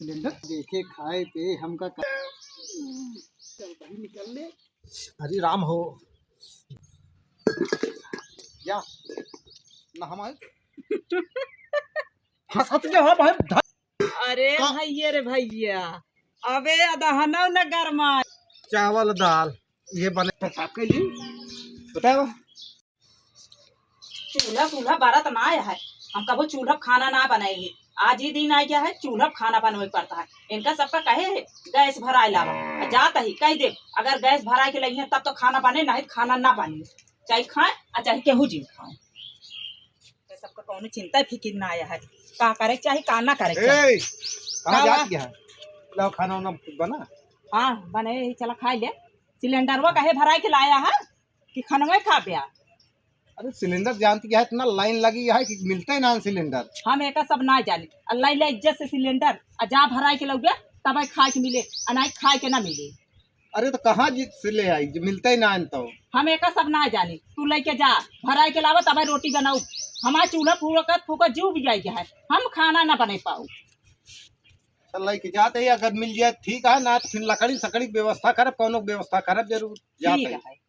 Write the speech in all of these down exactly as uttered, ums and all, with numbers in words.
सिलेंडर देखे खाए पे हमका का। चल भाई निकल ले। अरे राम हो। या ना हमारे हंसत के हो भाई। अरे का? भैया रे भैया, अबे अदहनौ न गरमा। चावल दाल ये बने। पेशाब के लिए बताओ। चूल्हा चूल्हा बरत ना आया है, हम कबो चूल्हा खाना ना बनाए ही। आज ही दिन आ गया है चूल्हा खाना बनवे पड़ता है। इनका सबका कहे है गैस भराए लावा, आ जात ही कह दे अगर गैस भराए के लगी है तब तो खाना बने, नहीं तो खाना ना बने, चाहे खाए आ चाहे केहू जी खाए। तो सबका कौनो चिंता फिकिर ना आया है, का करे के चाही का ना करे के चाही। ए, कहाँ का जात बा? गया है? लाओ खाना वाना बना। हाँ बने ही, चला खाए ले। सिलेंडरवा कहे भराए के लाया है कि खनवे खा ब्या। अरे सिलेंडर जानती है, इतना लाइन लगी है कि मिलते ही ना सिलेंडर। हम एका सब ना जानी। अल्लाह ले इज्जत से सिलेंडर, आ जा भराए के लौगे, तब खाए के मिले, आ ना खाए के ना मिले। अरे तो कहाँ जी से ले आई, जो मिलते ही ना तो। हम एका सब ना जानी, तू लेके जा, भराए के लावा, तब रोटी बनाऊ। हमार चूल्हा फूकत फूकत जीव भी जाए है, हम खाना ना बने पाऊ। चल लेके जाते ही, अगर मिल जाए ठीक है, ना तो फिर लकड़ी सकड़ी के व्यवस्था करब, कौनो व्यवस्था करब जरूर। जाते ठीक ही। है।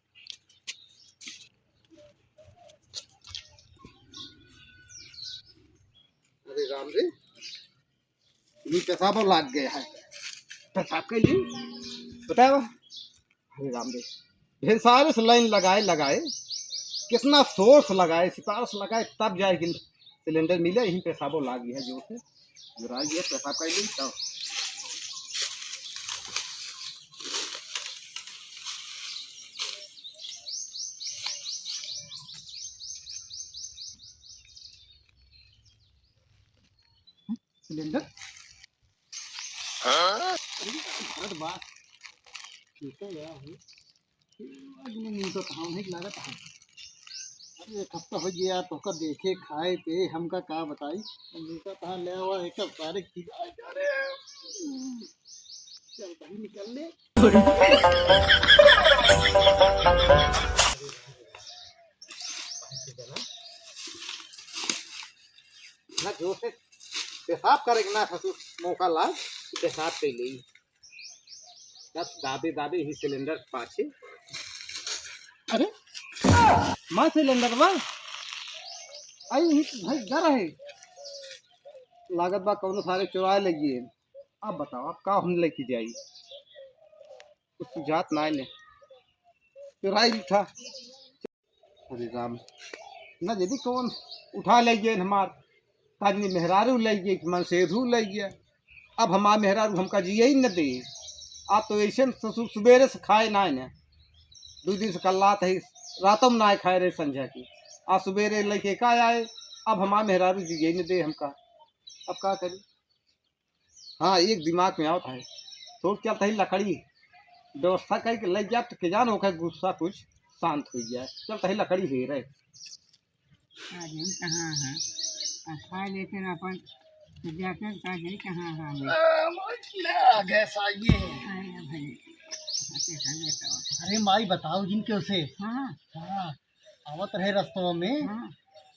अरे राम रे, ये पेशाब लाग गया है। पेशाब के लिए बताओ। अरे राम रे, ढेर सारे से लाइन लगाए लगाए, कितना सोर्स लगाए, सितारस लगाए, तब जाए कि सिलेंडर मिले। यहीं पेशाबो लाग गया है जोर से। जुराई ये पेशाब कर ली तब। सिलेंडर। हाँ? अरे, भारत बा। ठीक है यार, हो। आज मैं नींद तो कहाँ नहीं लागत है। अरे, एक हफ्ता हो गया यार, तोहका देखे, खाए, पे, हमका का बताई। नींद तो कहाँ ले आवा, एक सारे की, अरे, चल भाई, निकल ले। ना जोर से पेशाब करे के ना ससुर मौका लाग, पेशाब कइ लेई। बस दाबे दाबे ही सिलेंडर पाछे। अरे, माँ सिलेंडर बा, आई ही भाई घर है। लागत बा कौनो सारे चुराए लगिए। अब बताओ, अब का हम लेके जाई? कुछ सुझात ना आइले। चुराई उठा। अरे राम, ना यदि कौन उठा ले गए हमार, काजनी मेहरारू ले गए, कि मनसेधू ले गए। अब हमार मेहरारू हमका जिए ही न दे। आप तो ऐसे न ससुर सुबेरे से खाए ना है ना, दो दिन से कल रात है, रातों में ना खाए रहे संझा की। आज सुबेरे लेके का आए, अब हमार मेहरारू जिए ही न दे हमका। अब का करी? हाँ, एक दिमाग में आवत है, थोड़ क्या तही लकड़ी व्यवस्था करके ले जाब तो के जान ओकर गुस्सा कुछ शांत हो जाए। चल तही लकड़ी हेरे। आ जाई कहाँ है, आ खा लेते ना अपन, तो जाके का जाई कहाँ है ले। आ, गैस आइए। अरे भाई, कैसा लेता हो? अरे माई बताओ जिन के उसे। हाँ। हाँ। आवत रहे रस्तवा में, हाँ।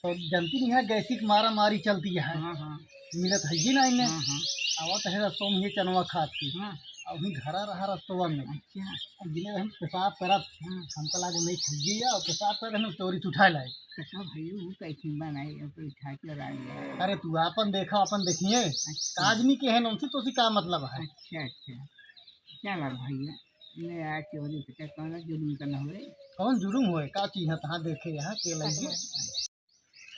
तो जनती नहीं है, गैसी की मारा मारी चलती है। हाँ, हाँ। मिलत है ये ना इन्हें। हाँ, हाँ। आवत रहे रस्तवा में ये चनवा खात की। हाँ। और वहीं घरा रहा रस्तवा में। अच्छा। और जिन्हें हम पेशाब करत, हाँ। हमका लागो नहीं खइए या, और पेशाब करत हम चोरी से उठा लाए। तो सब भाई वो कैसे बनाए, और कोई उठा के ला गया। अरे तू आपन देखा, अपन देखिए। अच्छा। आदमी के है ना, उनसे तो उसी का मतलब है। अच्छा, अच्छा। चला भैया, ले आ चोरी के चक्कर में जुलुम तो न होए। कौन जुलुम होए? का चीज है तहाँ देखे यहाँ के लगे?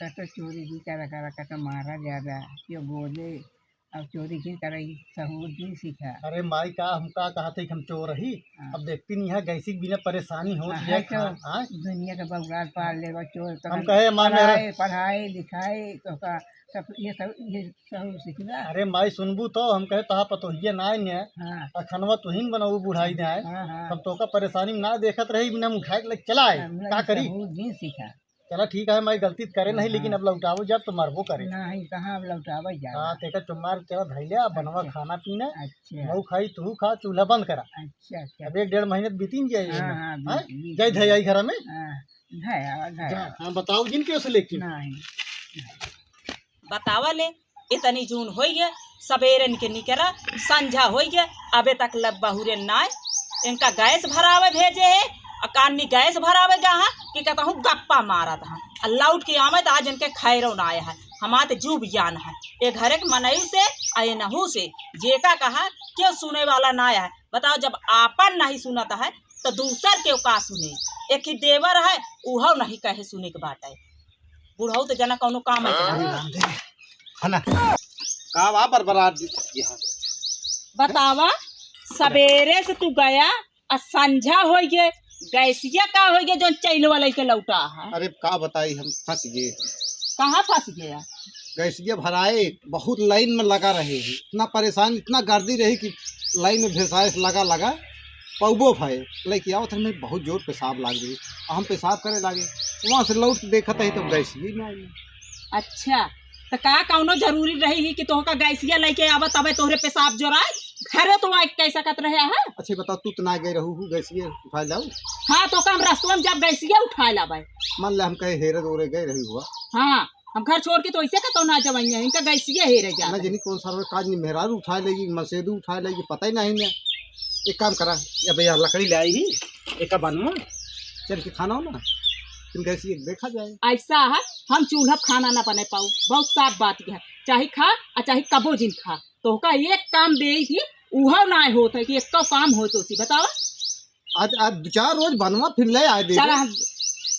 कतो चोरी की करा करा, कतो मारा ज्यादा, क्यों बोले? अब चोरी की करा, ई सहूर नहीं सीखा। अरे माई का हम का कहा थे कि हम चोर ही? हाँ। अब देखती नहीं है, गैसी के बिना परेशानी होत हाँ, है है तो खा-, हाँ? दुनिया का बउरार पाल लेवा चोर तो हम हम कहे, माँ मेरा पढ़ाए, पढ़ाए, लिखाए, तो का सब, ये सब, ये सहूर सीखना। अरे माई सुनबू तो हम कहे तहा पतोहिए ना आए ने, हाँ। आ खनवा तुहिन बनाऊ बुढ़ाई ने आए। हाँ, हाँ। हम तोका परेशानी में ना देखत रही, बिना हम उठाए के लेके चला आए। हाँ, का करी? सहूर नहीं सीखा। चला ठीक है माई, गलती तो करे नहीं, हाँ, लेकिन हाँ। अब लौटावो जब तो मरबो करे। नहीं, कहाँ अब लौटावे जा? हाँ, तेका चुम्मार चला धइले, अब बनवा अच्छा। खाना पीना। अच्छा। मऊ खाई, तू खा, चूल्हा बंद करा। अच्छा, अच्छा। अब एक डेढ़ महीने तो बीतिन जाए हाँ, एमे। हाँ, हाँ? बीत, बीत, जय बीत। धई आई घर में। हाँ, धई आवा, धई जा, आवा। हाँ, बताओ जिन के उसे लेकिन। नहीं। बतावा ले, इतनी जून होई है, सबेरे इनके निकरा, संझा होई गया, अबे तक लब बहुरे नाय। इनका गैस भरावे भेजे है, आ कान्नी गैस भरावे गा हा कि कहता हूँ गप्पा मारत हा। आ लौट के आवे तो आज इनके खैरो ना आया है। हमार तो जू बियान है। ए घरे के मनई से, आ ए नहू से, जेका कहा, क्यों सुने वाला ना आया है? बताओ, जब आपन नहीं सुनत है, तो दूसर के का सुने? एक ही देवर है, उहो नहीं कहे सुने के बात है। बुढ़ऊ तो जना कौनो काम है के ना। अरे राम रे, है ना? का बा बरबरात दी ये है? बतावा, सबेरे से तू गया, आ संझा होई गे, गैसिया का होई गे, जौन चैलवा लइके लौटा है? अरे का बताई, हम फंस गए। कहाँ फंस गया? गैसिया भराए, बहुत लाइन में लगा रहे हैं, इतना परेशान, इतना गर्दी रही कि लाइन में भेसाए से लगा लगा पौबो भय। लेके आओ, तो हमें बहुत जोर पेशाब लाग गई, हम पेशाब करे लागे, वहाँ से लौट के देखत है तो गैसिया ही ना आई। अच्छा, तो का कौनो जरूरी रही ही कि तोहका गैसिया लइके आवा तबे तोहरे पेशाब जोराए? घरे तो आए कह सकत रहे है। अच्छा बताओ, तू तो ना गए रहू हूँ गैसिया उठाए लाऊ? हाँ, तो का हम रस्तवा में जब गैसिया उठाए लाबे? मान ले हम कहे हेरे दोरे गए रही हुआ। हाँ, हम घर छोड़ के तो ऐसे का तो ना जवाइया, इनका गैसिया हेरे जा। ना जनी कौन सा काज नहीं, मेहरारू उठाए लेगी, मसेदू उठाए लेगी, पता ही नहीं ना। एक काम करा, अब यह लकड़ी ले आई ही, एक बनवा, चल के खाना हो ना, फिर गैसिया देखा जाए। ऐसा है, हम चूल्हा खाना ना बने पाऊ, बहुत साफ बात है। चाहे खा, आ चाहे कबो जिन खा, तोहका एक काम दे ही, उहो ना होत है कि एक काम होत हो सी, बतावा। आज, आज दो चार रोज बनवा, फिर ले आए दे। चला, हम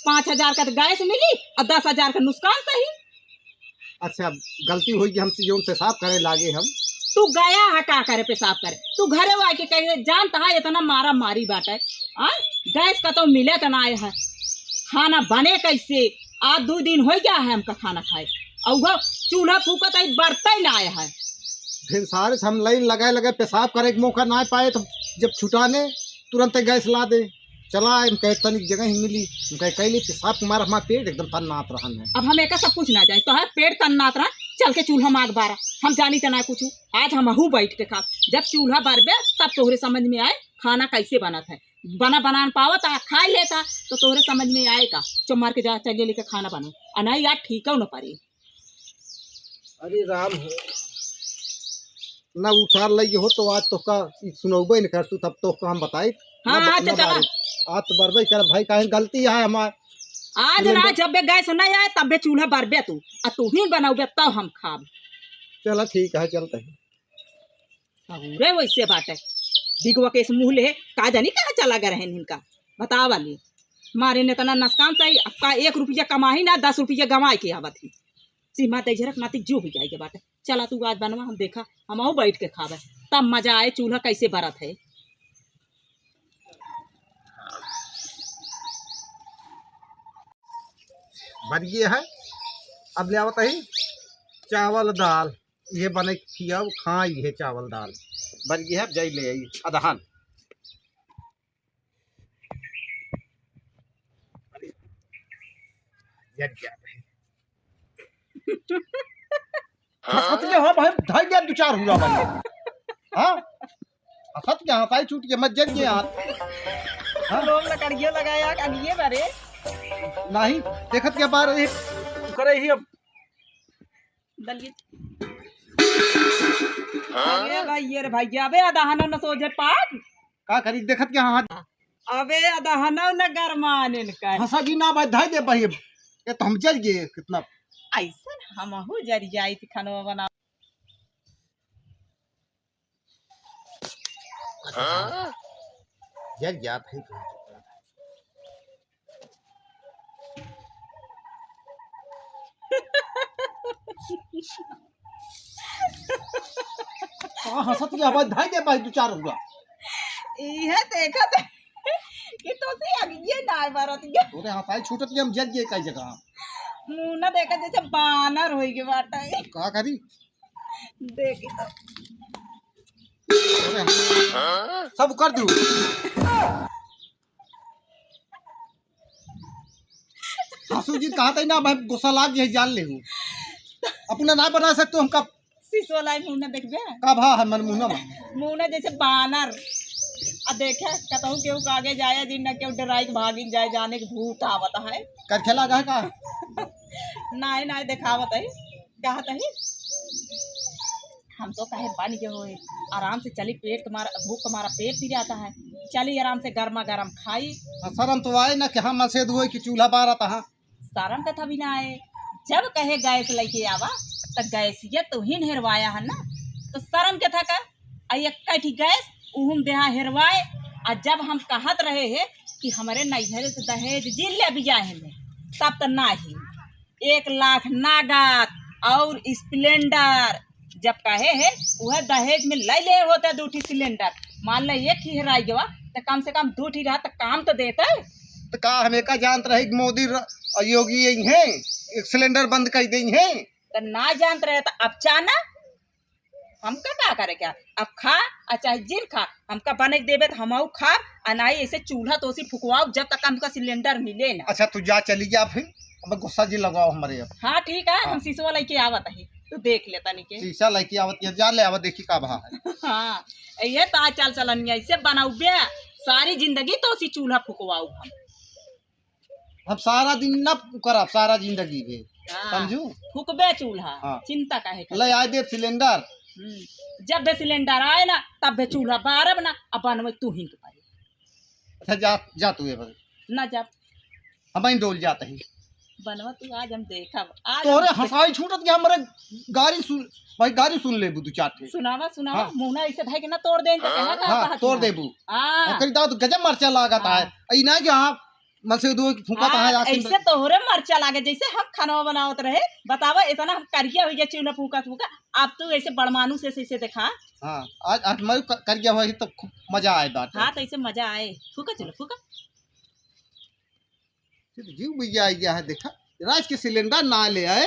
पाँच हजार का तो गैस मिली और दस हजार का नुकसान सही। अच्छा, गलती होई कि हमसे जौन पेशाब करे लागे हम। तू गया है का करे पेशाब करे? तू घरे आके कहे, जानता है इतना मारा मारी बाटे। आ? गैस का तो मिले तो ना आए है। खाना बने कैसे? आज दो दिन हो गया है हमका खाना खाए। और वो चूल्हा फूकत है, बरते ही ना आए है। फिर सारे से हम लाइन लगाए लगाए पेशाब करे के मौका ना पाए, तो जब छुटाने तुरंत गैस ला दे। चला, हम कहे तनिक जगह ही मिली, हम कहे कैली पेशाब के मारा हमारा पेट एकदम तन्नात रहन है। अब हम एका सब कुछ ना जाए, तोहर पेट तन्नात रहा, चल के चूल्हा माग बारा, हम जानी त ना कुछ। आज हमहू बैठ के खाब, जब चूल्हा बरबे तब तोहरे समझ में आए खाना कैसे बनत है। बना बना न पावत आ खाए लेता तो तोहरे समझ में आए का? चुप मार के जा, चलिए लेके खाना बनाओ। आ नहीं यार, ठीक है न पारी। अरे राम हो, ना उछार लई हो तो आज तोहका ई सुनौबे न कर तू, तब तोहका हम बताई। हाँ, ना ब-, अच्छा, ना चला। बारी। आज तो बरबे कर भाई, काहे गलती है हमार। आज ना, जब बे गैस नहीं आए तब बे चूल्हा बरबे तू, आ तू ही बनौबे तब हम खाब। चला ठीक है, चलते हैं। अरे वैसे बाटे, बिगवा के इस मुँह ले, का जानी कहाँ चला गए रहन इनका, बतावा ले। मारे ने इतना नुकसान चाही, अब का एक रुपया कमाही ना, दस रुपया गंवाए के आवत ही। सीमा तै झरक नाती जो हो जाए के बाटे। चला तू आज बनवा, हम देखा, हम आऊ बैठ के खावे, तब मजा आए चूल्हा कैसे बरत है। बन गया है, अब ले आवत ही चावल दाल, ये बने खियाओ, खाई है चावल दाल। बन गया है, अब जाई ले आई अदहन। जग गया भाई। हंसत के हाँ भाई, धर गया दो चार हुरा भाई। हाँ? हंसत के हंसाई छूट के मत जग गया। हाँ? लोग लकड़ियों लगाया, अनिए बारे। नहीं, देखत के बार एक करे ही अब। दलिए। अबे भाई, ये रे भाई, अबे अदहन न सोझे पाक। का करी, देखत के हाँ। अबे अदहन न गरमान इनकर। हंसा जी ना भाई, धाई दे भाई। ये तो हम जल गए कितना। ऐसन हमहू जर जाई थी खानवा बना। हाँ? जल जात है। हाँ, हंसत के आवाज धाई दे भाई, दो चार हुआ। इहे देखत कि तो से अगिए ना बरत गया। तोरे हंसाई छूटत के हम जल गए कई जगह। मुंह ना देखत जैसे बानर होई के बाटे। का करी? देखी तो। सब कर दू। सासू जी कहा था ना, मैं गुस्सा लाग गया, जान ले हूँ। अपना ना बना सकते हमका। सिसोलाई मुंह ना देखबे। का भा है मन मुंह ना बा? मुंह ना जैसे बानर। आ देखे, कतहु केहू के आगे जाए, जिन ना केहू डराई के भागिन जाए, जाने के भूत आवत है। कर खेला गए का? नाय, नाय देखावत है। कहत ही। हम तो कहे बन गए होए, आराम से चली, पेट के मारा, भूख के मारा पेट पिरात है, चली आराम से गर्मा गर्म खाई। हाँ, शर्म तो आए ना कि हम मसेद हुए कि चूल्हा बारत है। शर्म के था भी ना आए, जब कहे गैस लेके आवा, तो गैसिया तुहिन हेरवाया है ना, तो शर्म के था का? आ एक ठी गैस उहुम देहा हेरवाए। आ जब हम कहत रहे है कि हमरे नैहरे से दहेज जिन ले बियाहे में, तब तो नाही, एक लाख नगद और स्प्लेंडर। जब कहे है, वह दहेज में ले ले होते दू ठी सिलेंडर, मान ले एक ही हेराई गवा, तो कम से कम दू ठी रहा तो काम तो देते। तो का हम एका जानत रहे कि मोदी र-, और योगी यही हैं, एक सिलेंडर बंद कर देई हैं? तो ना जानत रहे तो अब चाना, हमका का करे क्या? अब खा, आ चाहे जिन खा, हमका बने के देबे तो हमहू खाब, आ नाही ऐसे चूल्हा तोसी फुकवाओ जब तक हमका सिलेंडर मिले ना। अच्छा, तू जा, चली जा फिर, अब गुस्सा जी लगाओ हमरे अब। हाँ, ठीक है, हाँ। हम शीशवा लेके आवत है, तू देख ले तनी के। शीशा लेके आवत है, जा ले आवा, देखी का भा है। हाँ, ये तो आजकल चलनिया, ऐसे बनाउबे, सारी जिंदगी तोसी चूल्हा फुकवाओ हम। हम सारा दिन ना करब, सारा जिंदगी भी। हाँ, समझू? फुकबे चूल्हा, हाँ। चिंता काहे करे? ले आए दे सिलेंडर। हम्म, जब भी सिलेंडर आए ना, तब भी चूल्हा बारब ना, अब बनवे तू ही के पड़ी। अच्छा, जा, जा तू ए बस। ना जा। हम ही डोल जाते हैं। बनवा तू आज हम देखब, आज तोरे हम हंसाई छूटत के हमरे गारी सुन, भाई गारी सुन लेबू दू चार ठे। सुनावा, सुनावा, हाँ। मुंह ना ऐसे धइ के ना तोड़ दें, तो कहा, कहा, हाँ, कहा तोड़ सुनावा। देबू। हाँ। ओकरी दांत गजब मरचा लागत हाँ। है। ई ना कि हाँ, मसेदुआ की फूंकत हाँ, है, आखिर में ऐसे तोहरे मरचा लागे, जैसे हम खाना बनावत रहे। बतावा, इतना हम करिया हो गया चूल्हा फूंका फूंका, अब तू ऐसे बड़मानुस ऐसे, ऐसे देखा। हाँ, आज, आज मैं क-, करिया हुआ ही तो खूब मजा आए बात। हाँ, तो ऐसे मजा आए। फूंका चूल्हा, फूंका। ये तो जीव भैया आ गया है, देखा, राज के सिलेंडर ना ले आए,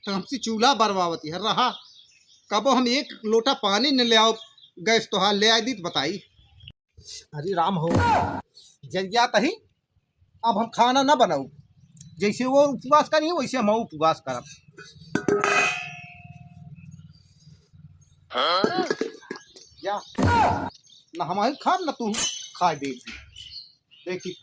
तो हमसे चूल्हा बरवावती है। रहा, कबो हम एक लोटा पानी न ले आओ, गैस तोहार ले आए दी तो बताई। अरे राम हो, जरिया तही, अब हम खाना ना बनाऊ। जैसे वो उपवास करी, वैसे हम उपवास करब। या, ना हम ही खाब, ना तू खाए दे। देखी,